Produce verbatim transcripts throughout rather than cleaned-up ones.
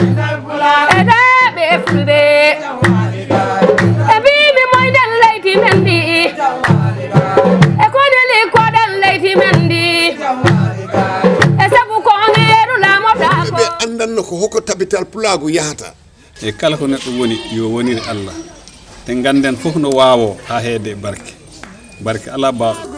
E daa ɓe fulɓe, e mbiimi moyɗen leydi men ndi, e koneli koɗen leydi men ndi, e sabu ko ngeeru laamotaako. Ɓe anndanno ko hoko tabital pulaagu yahata. E kala ko neɗɗo woni, yo wonire Allah. Te ngannden fof no waawoo haa heede e barke. Barke alaa baaɗo.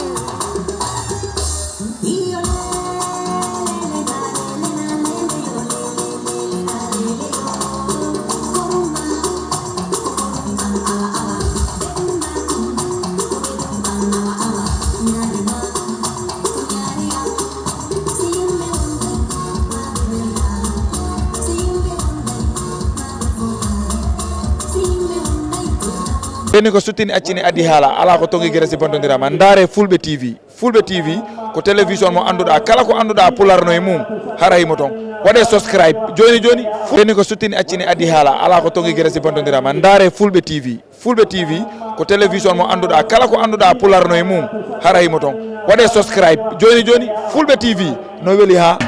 Ɓeni ko suttini accini addi haala, alaa ko tongi gere si bantondiraama. Ndaare Fulɓe T V. Fulɓe T V ko télévision mo annduɗaa, kala ko annduɗaa Pulaar no e mum, hara himo toon. Waɗee subscribe jooni jooni. Ɓeni ko suttini accini addi haala, alaa ko tongi gere si bantondiraama. Ndaare Fulɓe T V. Fulɓe T V ko télévision mo annduɗaa, kala ko annduɗaa Pulaar no e mum, hara himo toon. Waɗee subscribe jooni jooni. Fulɓe T V no weli haa.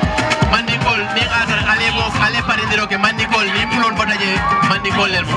Mandikol ni adar alemo ale parindiroke mandikol ni pulon bodaje mandikol lel mo.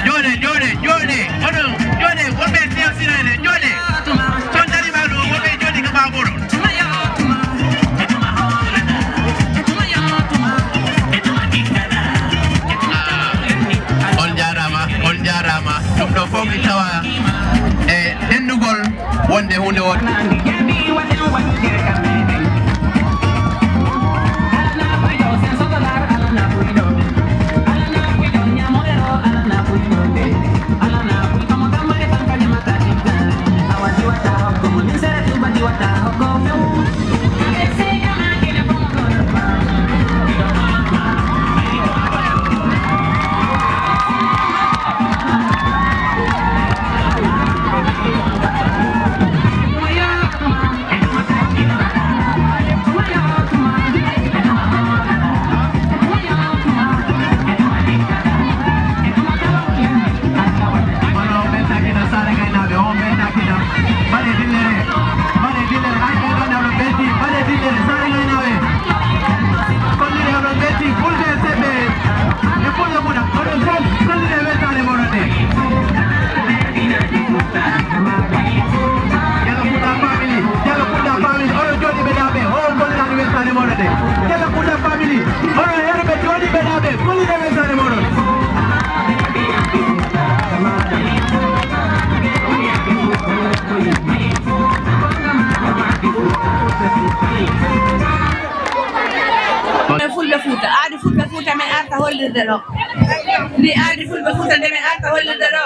Jooɗe, jooɗe, jooɗe. Onon, jooɗe. Wonɓe sewtirede, jooɗe. So on dariima ɗo, wonɓe jooɗi ka ɓaawo mooɗon. On jaaraama, on jaaraama. Ɗum ɗo fof mi tawa e denndugol wonde huunde won. Kono on ɓe tagina Saare Gaynaaɓe, on ɓe tagina. Mbaɗe dillere, mbaɗe dillere, hay ɓe ɗon oɗon ɓetti, mbaɗe dillere, Saare Gaynaaɓe. Kollire oɗon ɓetti, Fulɓe Seɓɓe, e Fulɓe Fuuta, oɗon fof, kollire wettaade moɗon ɗe. Jallo Fuuta family, Jallo Fuuta family, oɗon jooɗi ɓe daaɓe, on kolliraani wettaade moɗon ɗe. Jallo Fuuta family, oɗon heɗo ɓe jooɗi ɓe daaɓe, kollire wettaade moɗon. Fulɓe Fuuta, aadi Fulɓe Fuuta men arta hollirde ɗo. Ndi aadi Fulɓe Fuuta nde men arta hollirde ɗo.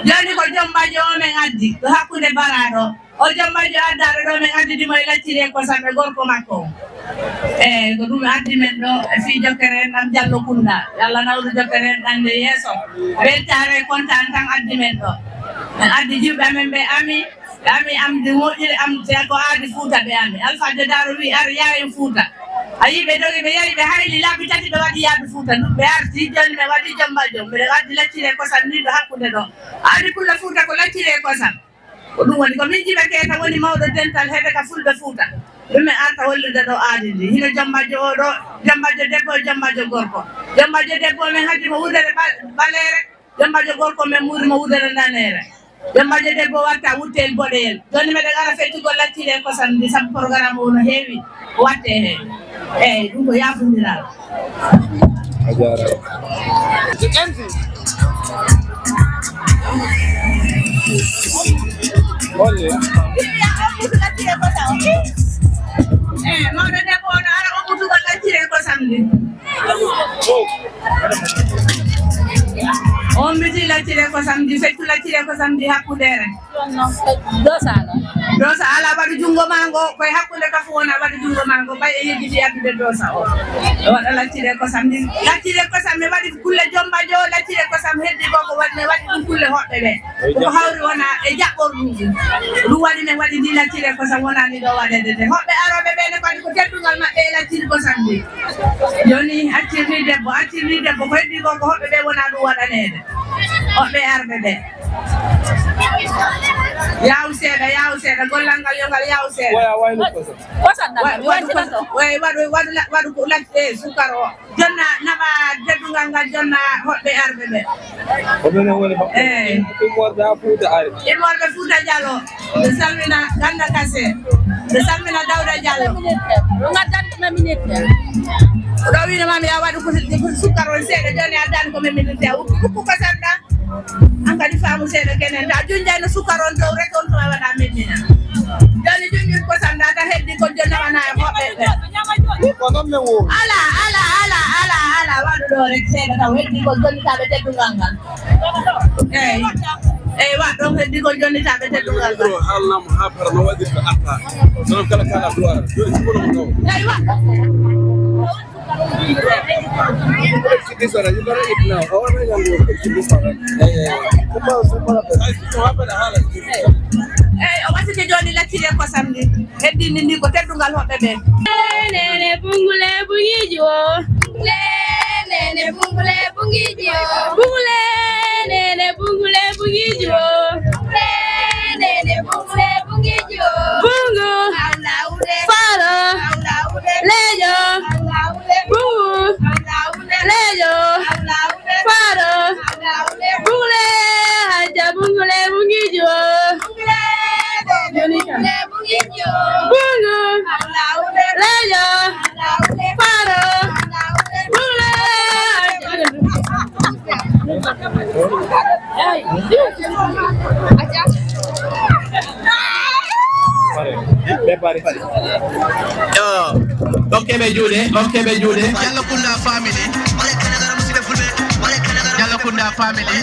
Jooni ko jombaajo o men addi, ɗo hakkunde baraaɗo. O jombaajo addaaɗo ɗo men addidi mo e lacciri e kosamɓe gorko makko. Eyi, ko ɗum addi men ɗo e fii jokkere enɗam Jallo Kunda. Yo Allah nawru jokkere enɗam nde yeeso. Weltaare e kontaan tan addi men ɗo. En addi jiwɓe amen ɓe ami, ɓe ami amde moƴƴude, amde ko aadi Fuuta ɓe ami. Alfaajo Daaro wi, "Ar yaa en Fuuta." A yii ɓe dogii, ɓe yari, ɓe hayli laabi tati, ɓe waɗi yaadu Fuuta. Ɗum ɓe arti, jooni ɓe waɗi Jombaajo. Ɓe addi lacciri e kosam ni ɗo hakkunde ɗo. Aadi kulle Fuuta ko lacciri e kosam. Ko ɗum woni, ko min jiɓe keeta woni mawɗo dental heɓe ka Fulɓe Fuuta. Ɗum min arta hollirde ɗo aadi ndi. Hino Jombaajo o ɗo, Jombaajo debbo e Jombaajo gorko. Jombaajo debbo men haddi mo wudere ɓa-, ɓaleere, Jombaajo gorko men muri mo wudere ndaneere. Jombaajo debbo watta wuttel boɗeyel. Jooni meɗen ara feccugol lacciri e kosam ndi, sabu programme o no heewi ko watte heen. Eeyi, ɗum ko yaafondiral. A jaaraama. Envy. Olle. Eh, mawɗo debbo o no ara okkutugol lacciri e kosam ndi. On miti lacciri e kosam ndi, feccu lacciri e kosam ndi hakkundeere. Dosa ala. Dosa ala, waɗu junngo maa ngo, koye hakkunde ka fof wona, waɗu junngo maa ngo, ɓay e yejjiti addude dosa o. Waɗa lacciri e kosam ndi. Lacciri e kosam mi waɗi kulle Jombaajo, lacciri e kosam heddi ko, ko waɗi, mi waɗi ɗum kulle hoɓɓe ɓe. Ko hawri wona e jaɓɓorɗum ɗum. Ɗum waɗi min waɗi ndi lacciri e kosam wonani ɗo waɗede nde. Hoɓɓe arooɓe ɓe ne kadi ko teddungal maɓɓe e lacciri kosam ndi. Jooni accirni debbo, accirni debbo, ko heddi ko, ko hoɓɓe ɓe wona ɗum waɗaneede. Hoɓɓe arɓe ɓe. Yaw seeɗa, yaw seeɗa, gollal ngal yo ngal yaw seeɗa. Waya, waya no kosam. Kosam nan, wa-, mi waɗu wancina kosam. To. Way, waɗu, waɗu la-, waɗu ko lacciri e sukar o. Jonna naɓa teddungal ngal, jonna hoɓɓe arɓe ɓe. Ko minen woni hoɓɓe. Eeyi. Immorde haa Fuuta ari. Immorde Fuuta Jallo. Ɓe salmina Ganda Kase. Ɓe salmina Dawda Jallo. Ɗo ngaddan ko men minute. Ɗo wino mami a waɗu ko, ko sukkar on seeɗa, jooni a dan ko men minute. Ukku, ukku ko sanda. An kadi faamu seeɗa kenen. Ta junjay no sukkar on dow rek on to waɗa mennina. Jooni junjun ko sanda ta heddi ko jonna wana e hoɓɓe ɓe. Ko non men wo. Ala, ala, ala, ala, ala, waɗu ɗo rek seeɗa taw heddi ko jonnitaaɓe teddungal ngal. Eeyi. Eeyi, waɗ ɗon heddi ko jonnitaaɓe teddungal ngal. Haalnama haa para no waɗirta atta. Sono kala kala duwara. Jooni simono ko taw. Eeyi, waɗ. This one, you gotta eat now. I wanna know you put this one. Eh, eh. Eeyi, o wasike jooni lacciri e kosam ndi. Heddini ndi ko teddungal hoɓɓe ɓe. Nene Bungule Bungijo. Nene Bungule Bungijo. Bungule, nene Bungule Bungijo. Nene Bungule Bungijo. Bungu. Faro. Lejo. Bungu. Lejo. Faro. Bungule, Hajja Bungule Bungijo. Bungu. Lejo. Faro. Bungule. Yo, okke ɓe juuɗe, okke ɓe juuɗe. Jallo Kunda family. Jallo Kunda family.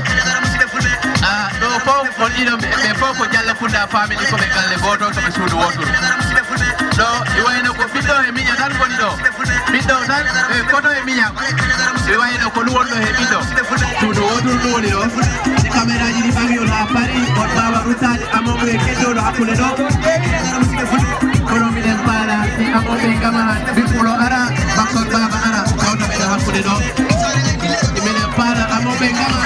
Ah, ɗo fof on ɗiɗo ɓe, ɓe fof ko Jallo Kunda family, ko ɓe galle gooto, ko ɓe suudu wooturu. Ɗo, i wayno ko ɓiɗɗo e miña tan woni ɗo. Ɓiɗɗo tan, e koto e miña. Mi wayno ko ɗum wonɗo he ɓiɗɗo. Suudu wooturu ɗum woni ɗo. Si caméra ji ɗi ɓangi on haa pari, on mbaawa ruttaade amoɓe keddooɗo hakkunde ɗo. Kono miɗen paara, si amoɓe ngama, Big Pulo ara, Bakson Baba ara, tawta ɓe ɗo hakkunde ɗo. Miɗen paara amoɓe ngama.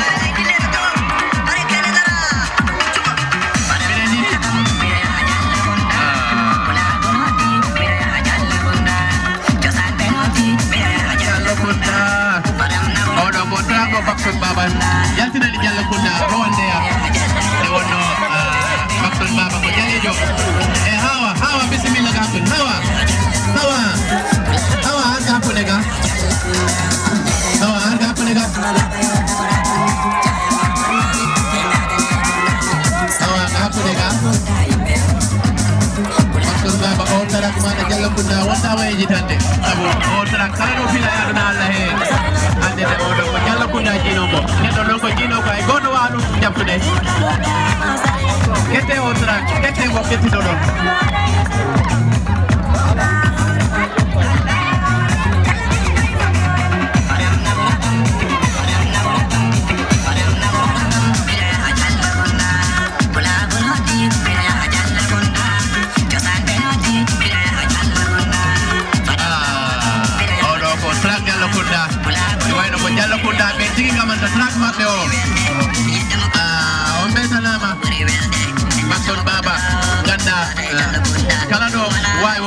Jallo Kunda. Oɗo ko Drago Bakson Baba. Yaltinani Jallo Kunda. Rwandea. Nde wonno, ah, Bakson Baba ko jaleejo. E Hawa, Hawa, bisimilla ka kon. Hawa. Hawa. Hawa, an ka hakkunde ka. Hawa, an ka hakkunde ka. Awa, ka hakkunde ka. Pastor Baba, o tarak maɗa Jallo Kunda, wonta wayeji tande. Sabu o tarak kala ɗo fila yaɗuna Allah he. Hande de oɗo ko Jallo Kunda jiino mo. Neɗɗo ɗon ko jiino ko ay goto wawa ɗum jabtude. Kette o tarak, kette mo kettiɗo ɗon.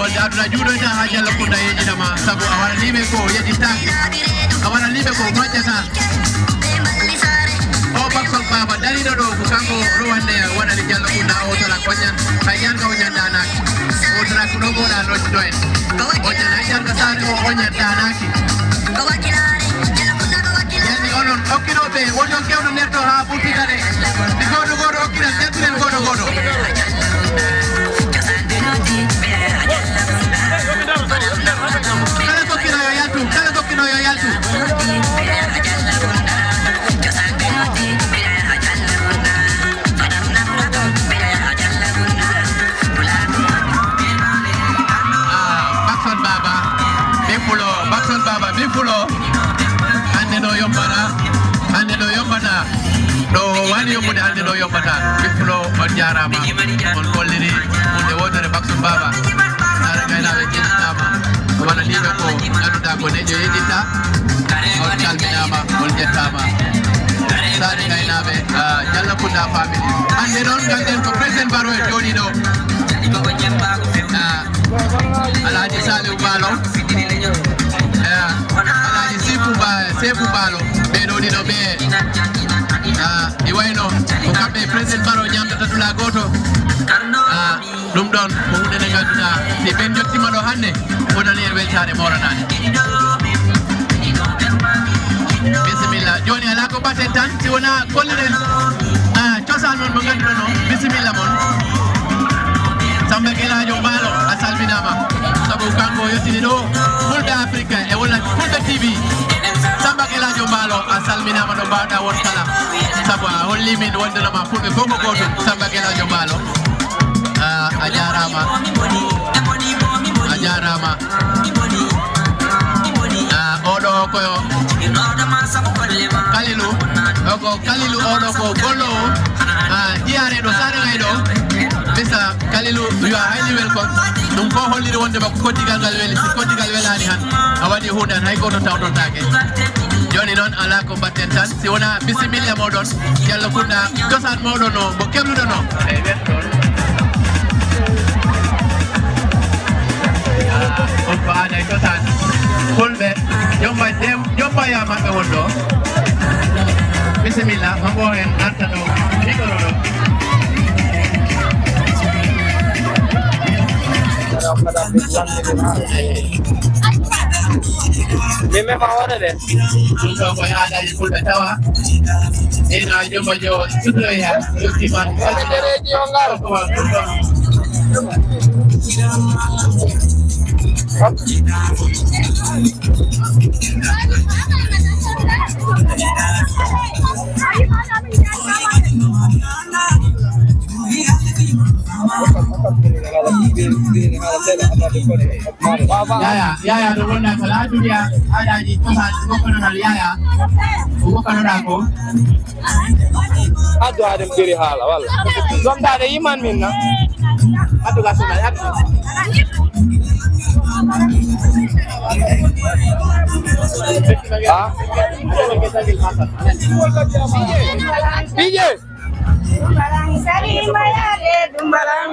Aduna juuɗoyta haa Jallo Kunda yejjitama, sabu a waɗanii ɓe ko yejjittaake, a waɗanii ɓe ko moƴƴata. O Baksol Baaba dariiɗo ɗo, ko kanko rowande waɗani Jallo Kunda o tara ko ñan, hay ñan ka o ñan daanaaki. O tara ko ɗo mboɗa noddude en. O ñan hay ñan ka saare o, o ñan daanaaki. Yandi onon okkinooɓe, woto kewno nerto haa ɓurtita de. Si gooto gooto okkinan, ƴettuɗen gooto gooto. Kala kokkino yo yaltu, kala kokkino yo yaltu. Ah, Bakson Baba, Bifulo, Bakson Baba, Bifulo. Hannde ɗo yombata, hannde ɗo yombata. Ɗo wani yombude hannde ɗo yombata. Bifulo, on jaaraama. On kolliri hunde wootere Bakson Baba. Saare Gaynaaɓe jeɗɗitaama. Wala ni ɓe ko ngannduɗaa ko neɗɗo yeɗɗita. On calminaama, on jettaama. Saare Gaynaaɓe, ah, Jalla Kunda family. Hannde noon ngannden ko Président Baro e jooɗii ɗo. Ah, Alhaji Saliou Balo. Eh, Alhaji Sifu Ba-, Sefu Balo. Ɓee ɗo ɗiɗo ɓe, ah, ɗi wayno ko kamɓe e Président Baro ñaamtata dula gooto. Ah, ɗum ɗoon ko huunde nde ngannduɗaa si ɓen njottiima ɗo hannde, wonani en weltaare mooranaade. Bisimilla. Jooni alaa ko mbaɗten tan, si wonaa kolliren, ah, cosaan mon mo ngannduɗon o. Bisimilla mon. Samba Gelaajo Mbaalo, a salminaama. Sabu kanko o yettini ɗo Fulɓe Afrique e walla Fulɓe T V. Samba Gelaajo Mbaalo, a salminaama ɗo mbaawɗaa won kala. Sabu a holli min wonde no ma Fulɓe fof ko gootum. Samba Gelaajo Mbaalo. Ah, a jaaraama. A jaaraama. Ah, oɗo ko Kalilu. O ko Kalilu, oɗo ko gollowo. Ah, jiyaare ɗo Saare Ngaye ɗo. Misa Kalilu, you are highly welcome. Ɗum fof holliri wonde makko koddigal ngal weli. Si koddigal welaani han, a waɗi huunde han, hay gooto tawtortaake. Jooni noon, alaa ko mbaɗten tan, si wonaa bisimilla mooɗon, Jallo Kunda, cosaan mooɗon o, mbo kebluɗon o. Eey, weltoon. Ah, on ko aada e cosaan. Fulɓe, jomba dem, jomba yaa maɓɓe won ɗo. Bisimilla, hombo en arta ɗo, micro ɗo. Min mi fawore de. Ɗum ɗo ko e aadaaji Fulɓe tawa. Ina jomba jo suttoya, yotti man. Wala dereji o ngal. Yaya, yaya, ɗo wonda ko laatude aadaaji cosaan, ko gokkanoɗaa yaya, ko gokkanoɗaa ko. Addu haadem jeri haala, walla. Gomdaade yiman min na. Addu ga sona, addu. Ah. Pije. Dumbalan sari mbayade, Dumbalan.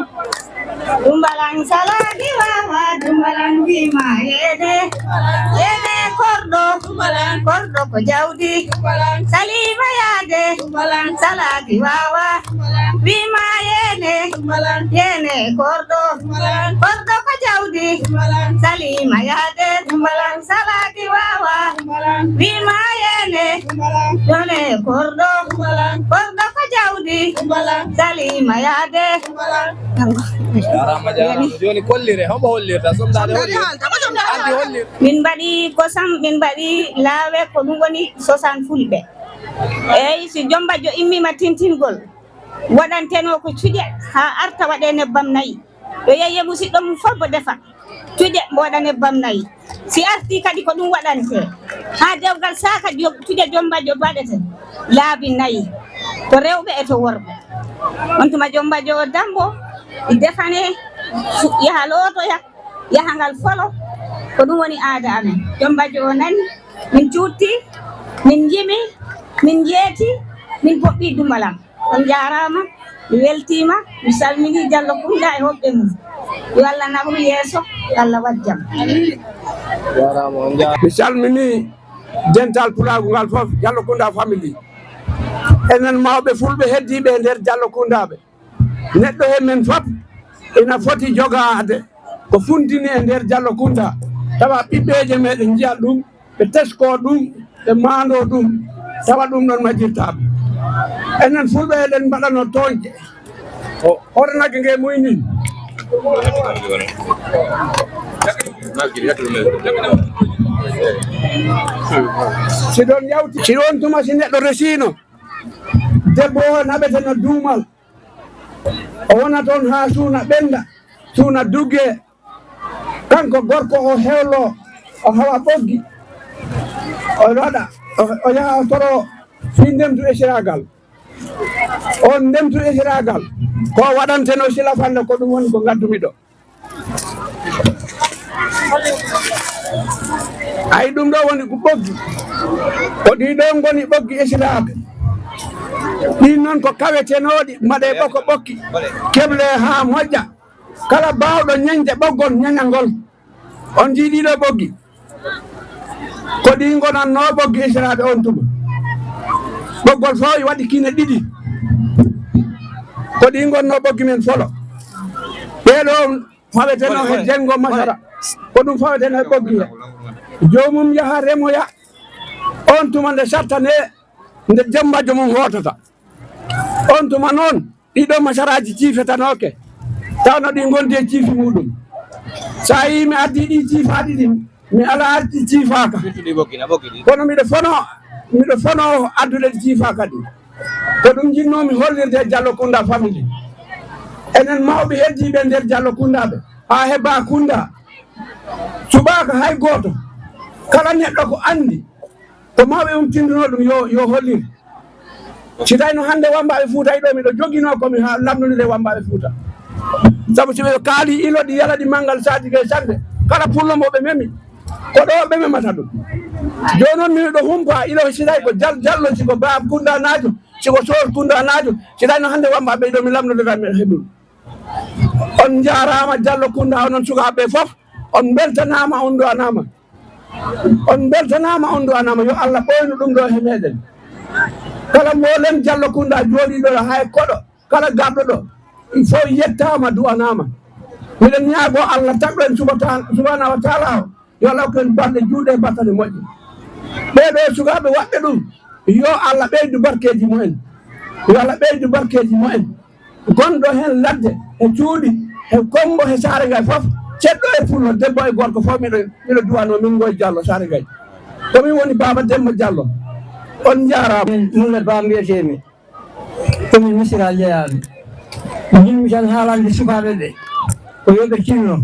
Dumbalan salaki wawa, Dumbalan wima yede. Yede kordo, Dumbalan kordo ko jawdi. Dumbalan salima yade, Dumbalan salaki wawa. Wima yene, Dumbalan yene kordo. Dumbalan kordo ko jawdi. Dumbalan salima yade, Dumbalan salaki wawa. Dumbalan wima yene, Dumbalan yone kordo. Dumbalan kordo ko jawdi. Dumbalan salima yade. Jarama, jarama. Joni kollire, hombo hollirta? Somdade hollirta. Addi hollirta. Min mbaɗi kosam, min mbaɗi laawe, ko ɗum woni cosaan Fulɓe. Eyyi, si Jombaajo immima tintingol, waɗanteno ko cuuɗe haa arta waɗe nebbam nayi. Yo yeyye musiɗɗo mum fof mbo defa. Cuuɗe mbo waɗa nebbam nayi. Si arti kadi ko ɗum waɗante. Haa dewgal saaka jo-, cuuɗe Jombaajo baɗete laabi nayi. To rewɓe e to worɓe. On tuma Jombaajo o dambo, defane, su-, yaha lootoya, yaha ngal folo. Ko ɗum woni aada amen. Jombaajo o nani, min cuutti, min njimi, min njeeti, min poɓɓi Dumbalan. On njaaraama, mi weltiima, mi salminii Jallo Kunda e hoɓɓe mum. Yo Allah naɓru yeeso, Allah waɗ jam. Mi salmini dental pulaagu ngal fof, Jallo Kunda family. Enen mawɓe fulɓe heddiiɓe e nder Jallo Kundaaɓe, neɗɗo e men fof ina foti jogaade ko funtini e nder Jallo Kunda, tawa ɓiɓɓeeje meɗen njiya ɗum, ɓe tesko ɗum, ɓe maando ɗum, tawa ɗum ɗon majjirtaaɓe. Enen fulɓe eɗen mbaɗano tooñde. Hoto nagge nge muynin. Si ɗon yawti, si ɗon tuma, si neɗɗo resiino debbo o naɓeteno duumal, o wona toon haa suuna ɓennda, suuna duggee. Kanko gorko o hewlo, o hawa ɓoggi, o waɗa, o yaha o toro fii ndemtu esiraagal. On ndemtu esiraagal ko waɗanteno silafande, ko ɗum woni ko ngaddumi ɗo. Ay, ɗum ɗo woni ko ɓoggi, ko ɗi ɗo ngoni ɓoggi esiraaɓe. Ɗin noon ko kawetenooɗi, mbaɗee ɓokko ɓokki, keble haa moƴƴa. Kala baawɗo ñañde ɓoggol, ñaña ngol. On njii ɗiɗo ɓoggi? Ko ɗi ngonatno ɓoggi esiraaɓe on tuma. Ɓoggol fof waɗi kine ɗiɗi. Ko ɗi ngonno ɓoggi men folo. Ɓeeɗo faweteno he jenngo masara. Ko ɗum faweteno he ɓoggi he. Joomum yaha remoya. On tuma nde sartane, nde jemmbajo mum hootata. On tuma noon, ɗiɗo masaraaji ciifetanooke, tawno ɗi ngondi e ciifi muuɗum. So a yii mi addi ɗi ciifaaɗi ɗin, mi alaa arti ciifaaka. Kono miɗo fono, miɗo fono addude ɗi ciifaaka ɗin. Ko ɗum njinnoomi hollirde e Jallo Kunda family. Enen mawɓe heddiiɓe nder Jallo Kundaaɓe, haa he Ba Kunda, suɓaaka hay gooto. Kala neɗɗo ko anndi, ko mawɓe mum tinndunoo ɗum yo, yo hollir. Si tawino hannde wammbaaɓe Fuuta e ɗo, miɗo joginoo ko mi haa lamndondirde wammbaaɓe Fuuta. Sabu si ɓe kaali ilo ɗi yala ɗi manngal saati gay sannde, kala pullo mo ɓe memi, ko ɗo ɓe memata ɗum. Jooni noon miɗo humpa ilo si tawi ko Jal-, Jallo, si ko Ba Kundanaajo, si ko Soor Kundanaajo, si tawino hannde wammbaaɓe ɗo mi lamndondirat mi heɓi ɗum. On njaaraama Jallo Kunda, onon sukaaɓe fof, on mbeltanaama, on du'anaama. On mbeltanaama, on du'anaama. Yo Allah ɓooynu ɗum ɗo he meɗen. Kala mbolen Jallo Kunda jooɗiiɗo ɗo, hay koɗo, kala garɗo ɗo, fof yettaama, du'anaama. Miɗen ñaagoo Allah tagɗo en subata-, subhanahu wa taala o, yo Allah hokku en balɗe juuɗe e battane moƴƴe. Ɓee ɗo sukaaɓe waɗɓe ɗum, yo Allah ɓeydu barkeeji mumen. Yo Allah ɓeydu barkeeji mumen. Gonɗo heen ladde, e cuuɗi, e kommbo, e Saare Gay fof, ceɗɗo e pullo, debbo e gorko fof, miɗo, miɗo duwanoo min Ngoy Jallo Saare Gay. Ko min woni Baaba Demba Jallo. On njaaraama. Min Mulle Ba mbiyetee-mi. Ko min Misira jeyaa-mi. Njiɗ-mi tan haalande sukaaɓe ɓe ko yo ɓe tinno.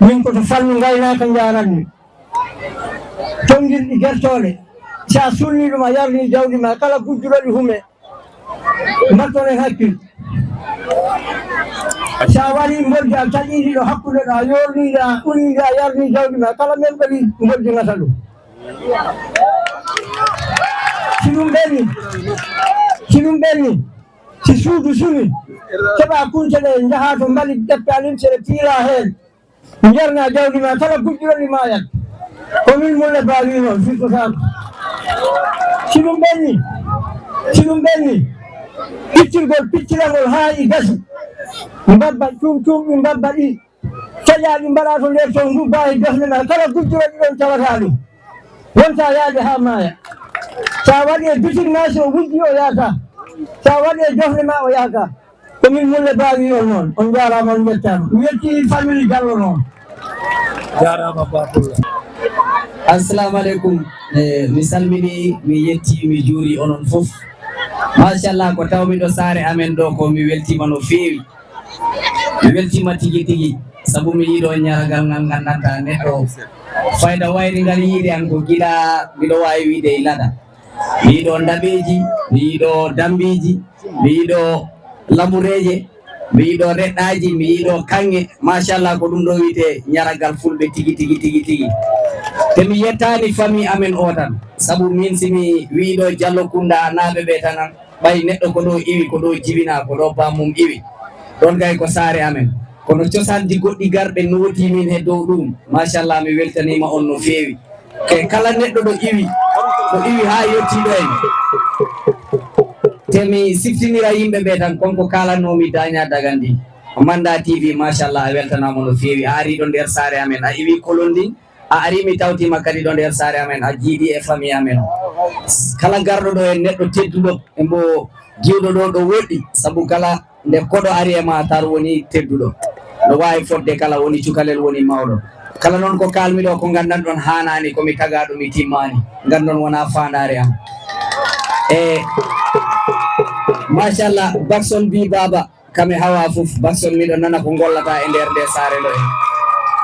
Min ko to fannu ngaynaaka njaarat-mi. Tonngirɗi gertooɗe, so a suulnii ɗum, a yarnii jawdi ma, kala gujjuɗo ɗi hume. Mbatton heen hakkille. So a waɗii mboldi, a taƴii ndi ɗo hakkunde ɗo, a yoornii ndi, a unii ndi, a yarnii jawdi ma, kala memɗo ɗi mboldi ngata ɗum. Si ɗum ɓenni, si ɗum ɓenni, si suudu suni, keɓaa kunce ɗe, njahaa to mbalit, ƴettaa limce ɗe, piilaa heen. Njarnaa jawdi ma kala gujjuɗo ɗi maayat. Ko min Mulle Ba wii noon, firtotaako. Si ɗum ɓenni, si ɗum ɓenni, piccirgol piccirangol haa i gasi. Mbabba cuum cuum ɗi mbabba ɗi. Taƴaa ɗi mbaɗaa to nder to ngubba e jofne ma. Kala gujjuɗo ɗi ɗon tawataa ɗum. Wonta yaade haa maaya. So a waɗi e bitik ma, so wujji o yaaka. So a waɗi e jofne ma o yaaka. Ko min Mulle Ba wii on noon. On njaaraama, on njettaama. Mi weltii famille Jallo noon. Jaaraama Ba Pullo. Assalamu aleykum. Eh, mi salminii, mi yettii, mi juurii onon fof. Machallah, ko tawmi ɗo saare amen ɗo ko mi weltiima no feewi. Mi weltiima tigi tigi. Sabu mi yiɗo ñaragal ngal nganndantaa neɗɗo fayda wayri ngal yiide an ko gila miɗo waawi wiide e lada. Mi yiɗo ndaɓeeji, mi yiɗo dambeeji, mi yiɗo lambureeje, mi yiɗo reɗɗaaji, mi yiɗo kaŋŋe. Machallah, ko ɗum ɗo wiyetee ñaragal fulɓe tigi, tigi, tigi, tigi. Te mi yettaani famille amen o tan. Sabu min si mi wii ɗo Jallo Kunda naaɓe ɓe tan, ɓay neɗɗo ko ɗo iwi, ko ɗo jibinaa, ko ɗo bammum iwi. Ɗon kay ko saare amen. Kono cosaanji goɗɗi garɓe nooti min he dow ɗum. Machallah, mi weltaniima on no feewi. E kala neɗɗo ɗo iwi, ɗo iwi haa yettii ɗo en. Te mi siftinira yimɓe ɓe tan, kon ko kaalatnoomi Daña Dagandi. Manda T V, machallah, a weltanaama no feewi. A arii ɗo nder saare amen, a iwi Kolondin, a arii mi tawtiima kadi ɗo nder saare amen, a jiidi e famille amen. Kala garɗo ɗo en neɗɗo tedduɗo, e mbo jiwɗo ɗo, ɗo woɗɗi, sabu kala nde koɗo ari e ma, tar woni tedduɗo. No waawi fodde kala, woni cukalel, woni mawɗo. Kala noon ko kaalmi ɗo, ko nganndan ɗon haanaani, ko mi tagaaɗo, mi timmaani. Nganndon wonaa faandaare am. E machallah, Bakson bi baaba, kame hawa fof, Bakson miɗo nana ko ngollata e nder nde saare ɗo en.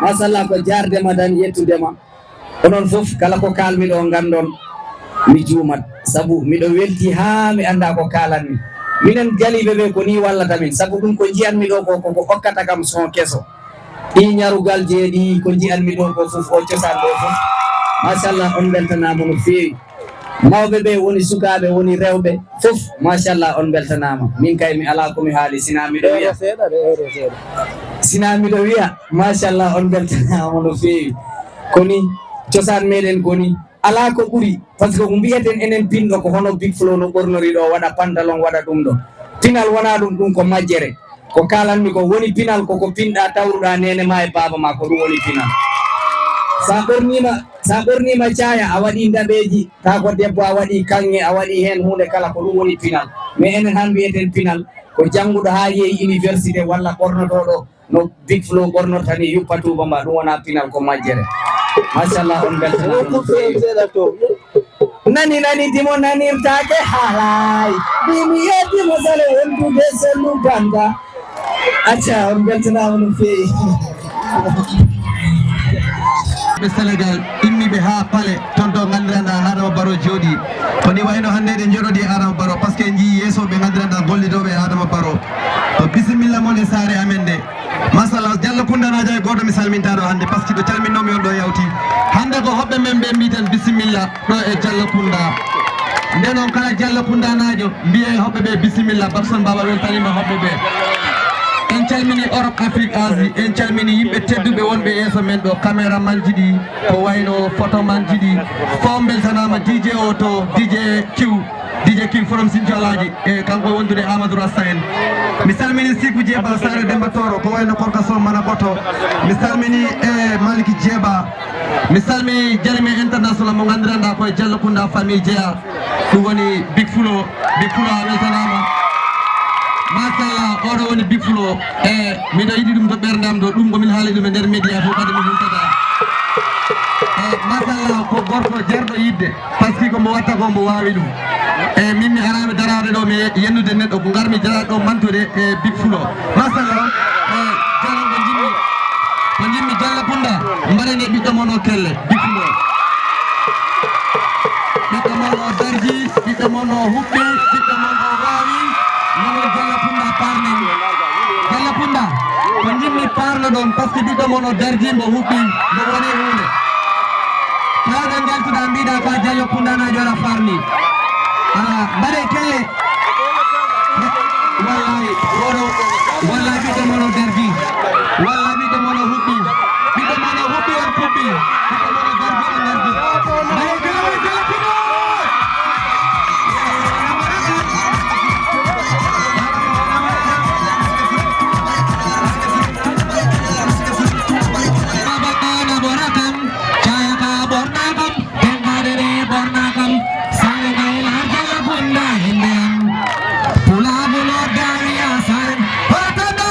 Machallah, ko jaarde ma tan, yettude ma. Onon fof, kala ko kaalmi ɗo, nganndon mi juumat, sabu miɗo weltii haa mi anndaa ko kaalatmi. Minen jaliiɓe ɓe, ko nii wallata min, sabu ɗum ko nji'anmi ɗo ko, ko, ko okkata kam son keso. Ɗii ñarugalji e ɗii ko nji'anmi ɗo ko fof, o cosaan ɗo fof. Machallah, on mbeltanaama no feewi. Mawɓe ɓe woni sukaaɓe, woni rewɓe, fof, machallah, on mbeltanaama. Min kay mi alaa ko mi haali, sinaa miɗo wiya. Sinaa miɗo wiya, machallah, on mbeltanaama no feewi. Ko nii, cosaan meɗen ko nii. Alaa ko ɓuri, par ce que ko mbi'eten enen pinɗo ko hono Big Flo no ɓornori ɗo, waɗa pantalon, waɗa ɗum ɗo. Pinal wonaa ɗum, ɗum ko majjere. Ko kaalatmi ko woni pinal, ko ko pinɗa, tawruɗa neene ma e baaba ma, ko ɗum woni pinal. Sa ɓorniima, sa ɓorniima caaya, a waɗii ndaɓeeji, taa ko debbo, a waɗii kaŋŋe, a waɗii heen huunde kala, ko ɗum woni pinal. Mais enen han mbi'eten pinal, ko jannguɗo haa yehi université walla ɓornotooɗo no Big Flo ɓornorta ni, yuppa tuuba ma, ɗum wonaa pinal, ko majjere. Machallah, on mbeltanaama no feewi. Nani, nani, dimo nanirtaake haalay. Bimi yeddi mo sale wondude sonu banda. Acca, on mbeltanaama no feewi. Ɓe Sénégal, immiiɓe haa Palais, toon to nganndiranɗaa Adama Barrow jooɗii. Ko ni wayno hannde eɗen njoɗodii Adama Barrow, par ce que en njiyii yeeso ɓe nganndiranɗaa gollidooɓe e Adama Barrow. To bisimilla mon e saare amen nde. Machallah, Jallo Kundanaajo e gooto mi salmintaa ɗo hannde, par ce que ɗo calminnoomi on ɗo yawti. Hannde ko hoɓɓe men ɓe mbiiten bisimilla ɗo e Jallo Kunda. Nde noon kala Jallo Kundanaajo mbiyee hoɓɓe ɓe bisimilla, Bakson Baba weltaniima hoɓɓe ɓe. En calmini Europe, Afrique, Asie, en calmini yimɓe tedduɓe wonɓe yeeso men ɗo, caméramanji ɗi, ko wayno photomanji ɗi, fof mbeltanaama, D J o to, D J Q. D J King from Sinco Alaaji, e kanko e wondude Amadou Rasta en. Mi salmini Siku Jeeba Saare Demba Tooro, ko wayno Korka Sow Mana Ɓoto. Mi salmini e Maliki Jeeba. Mi salmini Jarime International mo nganndiranɗaa ko e Jallo Kunda famille Jeya. Ɗum woni Big Flo. Big Flo a weltanaama. Machallah, oɗo woni Big Flo. E miɗo yiɗi ɗum to ɓernde am ɗo. Ɗum ko min haali ɗum e nder média fof, kadi mi hultata. E machallah, ko gorko jarɗo yiɗde. Par ce que ko mbo watta ko mbo waawi ɗum. E min mi araama daraade ɗo mi yennude neɗɗo, ko ngarmi daraade ɗo mantude e Big Flo. Machallah, e jaram ko njimmi, ko njimmi Jalla Kunda, mbaɗen e ɓiɗɗo mon o kelle, Big Flo. Ɓiɗɗo mon o darji, ɓiɗɗo mon o huɓɓi, ɓiɗɗo mon o waawi, nonon Jalla Kunda parnen. Jalla Kunda, ko njimmi parno ɗon, par ce que ɓiɗɗo mon o darji, mbo huɓɓi, mbo woni huunde. Kala ɗo njaltuɗaa mbiɗa ko a Jallo Kundanaajo, aɗa farni. Ah, mbaɗe kelle. Wallahi, oɗo, wallahi ɓiɗɗo mon o darji. Wallahi ɓiɗɗo mon o huɓɓi. Ɓiɗɗo mon o huɓɓi, on kuɓɓi. Ɓiɗɗo mon o darji, on darji. Mbaɗe kelle, mbaɗe kelle, Kundanaajo. Baba ana ɓorna kam, caya ka ɓorna kam, ben baɗere ɓorna kam, sare kay larjala bunda hinde am. Pulagu no dawi a sare, horatanda.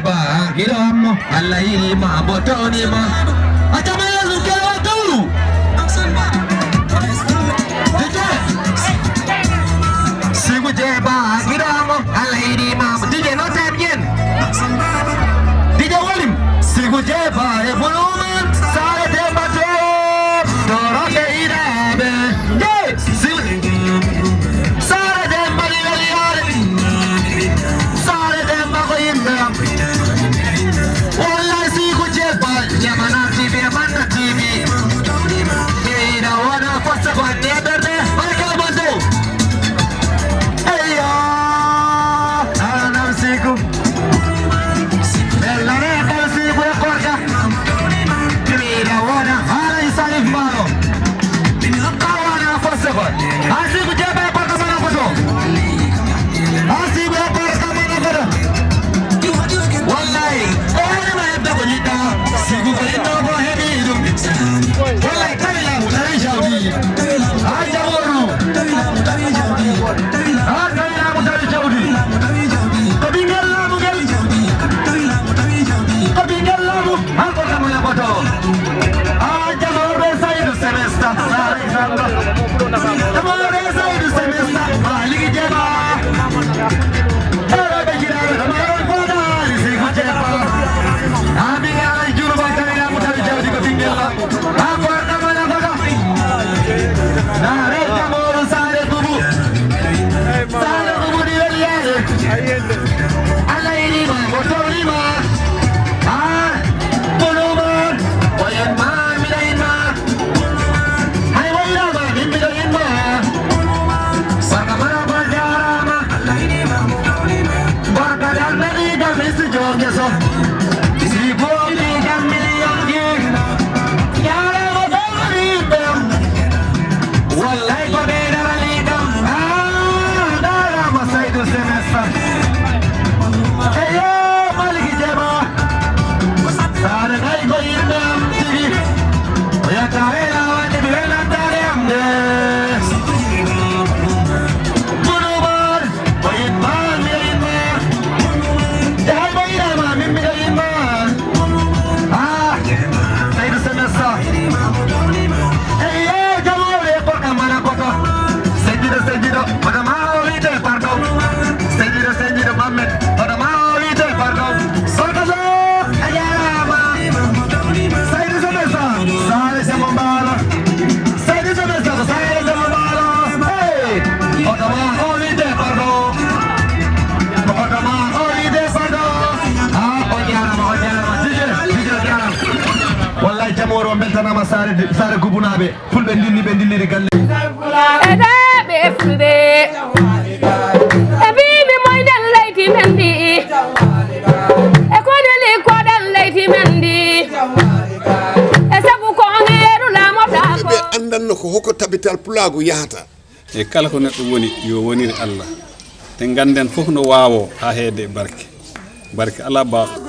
Ba, giɗo am mo, Allah yiɗi ma, bo tawni ma. A tama Yeesu kewa dow. Dije. Sigu je ba, giɗo am mo, Allah yiɗi ma. Dije, no time yen. Dije wolim. Sigu je ba, e buluman, sare demba to. Toro ke ida be. Je, sigu. Saare Demba ɗi weli yaade. Saare Demba ko yimɓe am. Wallahi si ko jeeɓa, Yamana T V e Manna T V. Ɓeyda wona fosse ko anndi e ɓernde, wona kalma dow. Eyyo, alanam siku. Ɓellane ɗo siku e korka. Ɓeyda wona haala e Salif Maro. Kawana fosse ko. Asibu jebe barka mana koto. Asibu ya barka mana koto. Wallahi, o woni ma hebbe ko nyidda. Sibu ko inno ko hebi dum. Wallahi, tawi la mu, tawi jawdi. Ay jamoru. Ah, tawi la mu, tawi jawdi. Ko bingel la mu gel. Ko bingel la mu. Hanko kam o yaɓoto. Ah, jamooɓe Saydu Semesta. Jamooɓe Saydu Semesta. Maliki Jeba. Heewɓe jiraaɓe, jamaaɗe on fota. Siku Jeba. Ami ala junuba tawi la mu tawi jawdi ko bingel la. Hanko kam o yaɓoto. Na reta mo saare bubu. Saare bubu di weli yaade. Allah yiɗi ma, o tawni ma. Ah, kono ma, o yen ma, mbiɗa yen ma. Hay o yiɗa ma, min mbiɗa yen ma. Barka mara ba jarama. Barka dan nani ga misi jonge so. Si bo mi ga miliyon gi. Jarama ba ri bem. Wallahi ko ɓe darani kam. Ah, darama Saydu Semesta. Eyo, Maliki Jema. Saare kay ko yimɓe am tigi. O yatta e lawande mi welantare am de. Kono ma, o yimma, mi yimma. Yahay mo yiɗama, min miɗo yimma. Ah, Saydu Semesta. Eyo, jamooɓe, ko kam mana koto. Sejido, sejido, koto ma o wiite, pardon. Sejido, sejido, Mohamed, koto ma o wiite, pardon. Sokoto, a jarama. Saydu Semesta, saare Semo Mbaalo. Saydu Semesta, ko saare Semo Mbaalo. Hey, koto ma o wiite, pardon. Koto ma o wiite, pardon. Ah, o jarama, o jarama. Dije, dije jarama. Wallahi, jamooɓe, on beltanama saare, saare Gubunaaɓe. Fulɓe ndilli, ɓe ndilliri galle. Eɗe ɓe fulɓe. E mbimi moyɗen leydi men ndi. E koneli koɗen leydi men ndi. E sabu ko on heeru laamoɗa ko. Ɓe anndanno ko hoko tabital pulaagu yahata. E kala ko neɗɗo woni, yo wonir Allah. Te ngannden fof no waawoo haa heede e barke. Barke alaa baawɗo.